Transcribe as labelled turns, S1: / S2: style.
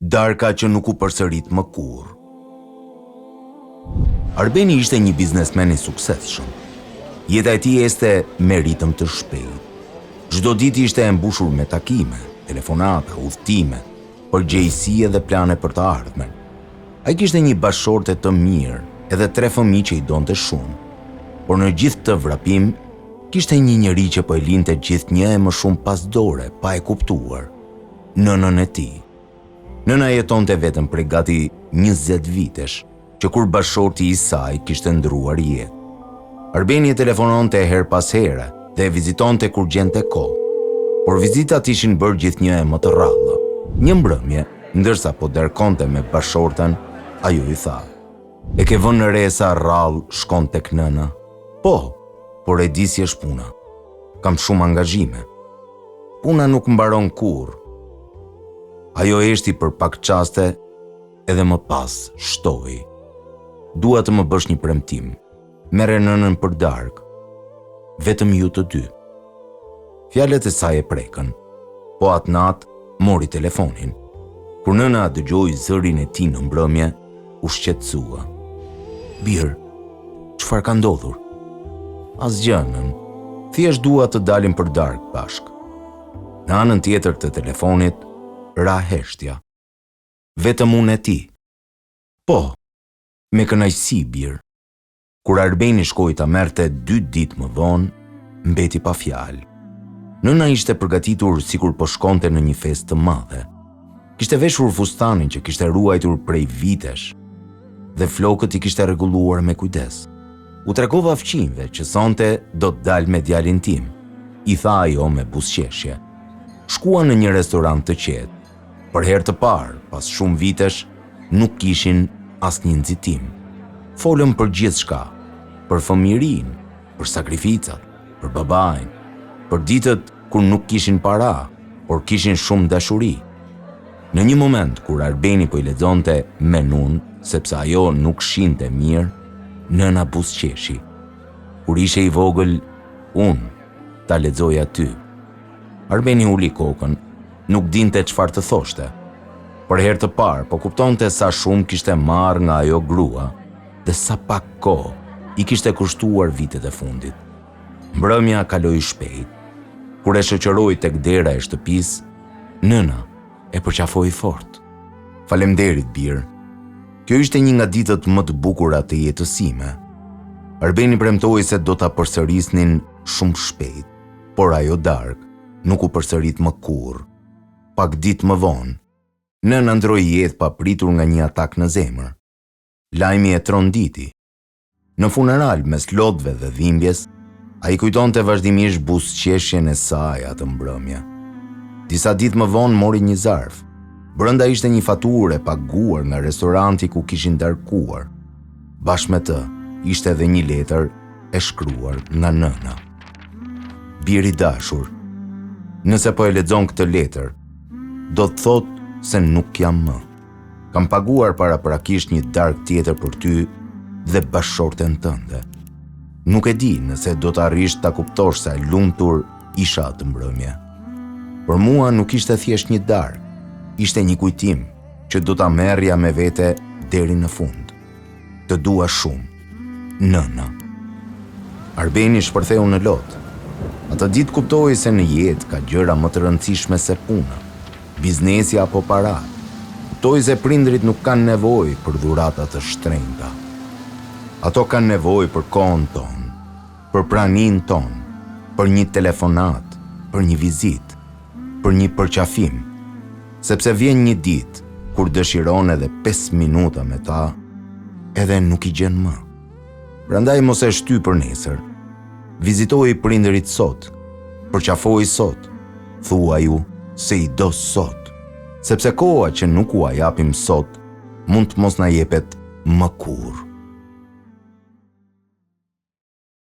S1: Darka që nuk u përsërit më kurrë. Arbeni ishte një biznesmen i suksesshëm. Jeta e tij ecte me ritëm të shpejtë. Çdo ditë ishte e mbushur me takime, telefonata, udhëtime, përgjegjësi edhe plane për të ardhmen. Ai kishte një bashkëshorte të mirë edhe tre fëmijë që i donte shumë. Por në gjithë këtë vrapim, kishte një njeri që po e linte gjithnjë e më shumë pas dore, pa e kuptuar. Nënën e tij. Nëna jetonte vetëm prej gati 20 vitesh, që kur bashkëshorti i saj kishte ndërruar jetë. Arbeni e telefononte herë pas here dhe e vizitonte kur gjente kohë. Por vizitat ishin bërë gjithnjë e më të rralla. Një mbrëmje, ndërsa po darkonte me bashkëshorten, ajo i tha: "E ke vënë re sa rrallë shkon tek nëna?" Po, por e di si është puna. Kam shumë angazhime. Puna nuk mbaron kurrë. Ajo heshti për pak çaste edhe më pas shtoi. Dua të më bësh një premtim. Merre nënën për darkë. Vetëm ju të dy. Fjalët e saj e prekën. Po atë natë mori telefonin. Kur nëna dëgjoi zërin e tij në mbrëmje, u shqetësua. Bir, çfarë ka ndodhur? Asgjë, nënë. Thjesht dua të dalim për darkë bashkë. Në anën tjetër të telefonit, ra heshtja. Vetëm unë e ti. Po, me kënaqësi, bir. Kur Arbeni shkoi ta merrte dy ditë më vonë, mbeti pa fjalë. Nëna ishte përgatitur sikur po shkonte në një festë të madhe. Kishte veshur fustanin që kishte ruajtur prej vitesh dhe flokët i kishte rregulluar me kujdes. U tregova fqinjve që sonte do të dal me djalin tim, i tha ajo me buzëqeshje. Shkuan në një restorant të qetë. Për herë të parë, pas shumë vitesh, nuk kishin asnjë nxitim. Folën për gjithçka, për fëmijërinë, për sakrificat, për babain, për ditët kur nuk kishin para, por kishin shumë dashuri. Në një moment kur Arbeni po i lexonte menunë, sepse ajo nuk shihte mirë, nëna buzëqeshi. Kur ishe i vogël, unë ta lexoja ty. Arbeni uli kokën, nuk dinte çfarë të thoshte. Për herë të parë po kuptonte sa shumë kishte marrë nga ajo grua dhe sa pak kohë i kishte kushtuar vitet e fundit. Mbrëmja kaloi shpejt. Kur e shoqëroi tek dera e shtëpisë, nëna e përqafoi fort. Faleminderit, bir. Kjo ishte një nga ditët më të bukura të jetës sime. Arbeni premtoi se do ta përsërisnin shumë shpejt, por ajo darkë nuk u përsërit më kurrë. Pak ditë më vonë, nëna ndërroi jetë papritur nga një atak në zemër. Lajmi e tronditi. Në funeral, mes lotëve dhe dhimbjes, ai kujtonte vazhdimisht buzëqeshjen e saj atë mbrëmje. Disa ditë më vonë mori një zarf. Brenda ishte një faturë e paguar nga restoranti ku kishin darkuar. Bashkë me të ishte edhe një letër e shkruar nga nëna. Bir i dashur, nëse po e lexon këtë letër, do të thotë se nuk jam më. Kam paguar paraprakisht një darkë tjetër për ty dhe bashkëshorten tënde. Nuk e di nëse do të arrish ta kuptosh sa e lumtur isha atë mbrëmje. Për mua nuk ishte thjesht një darkë, ishte një kujtim që do ta merrja me vete deri në fund. Të dua shumë. Nëna. Arbeni shpërtheu në lot. Atë ditë kuptoi se në jetë ka gjëra më të rëndësishme se puna, biznesi apo paratë. Kuptoi se prindërit nuk kanë nevojë për dhurata të shtrenjta. Ato kanë nevojë për kohën tonë, për praninë tonë, për një telefonatë, për një vizitë, për një përqafim. Sepse vjen një ditë kur dëshiron edhe 5 minuta me ta, edhe nuk i gjen më. Prandaj mos e shty për nesër. Vizitoji prindërit sot, përqafoji sot, thuaju se i do sot, sepse koha që nuk ua japim sot mund të mos na jepet më kurrë.